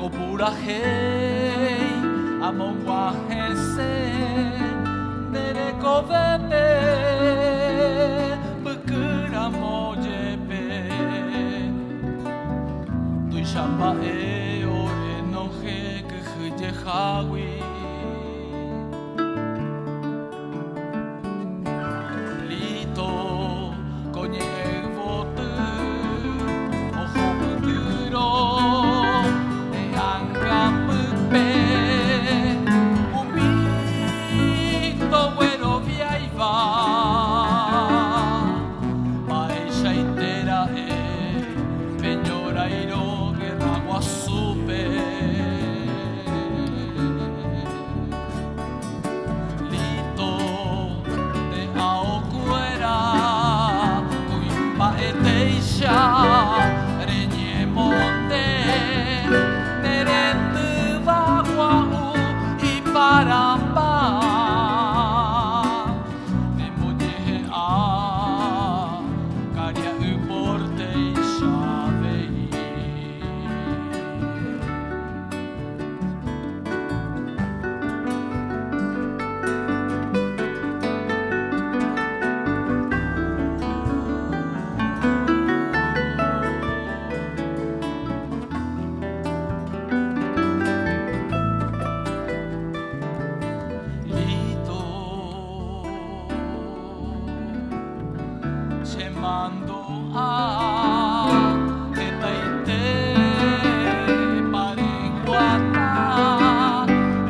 Ko purahéi amog̃uahẽse nde rekovépe mbykýramo jepe. Tuicha mba'e orenohẽ kyhyjehágui. Lito ko ñe'ẽyvoty ohupytýrõ ne ãngapype umi ndogueroviáiva mba'eichaite ra'e pe ñorairõ guerra guasúpe. Lito nde aokuéra kuimba'etéicha reñemonde ne rendyva gua'u iparamba nembojehe'a karia'y porteicha avei. Lito, che mandu'a hetaite pareguata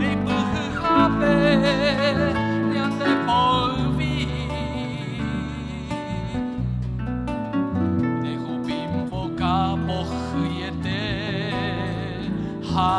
reipyhyhápe ñande poyvi. Rehupi mboka pohyiete ha.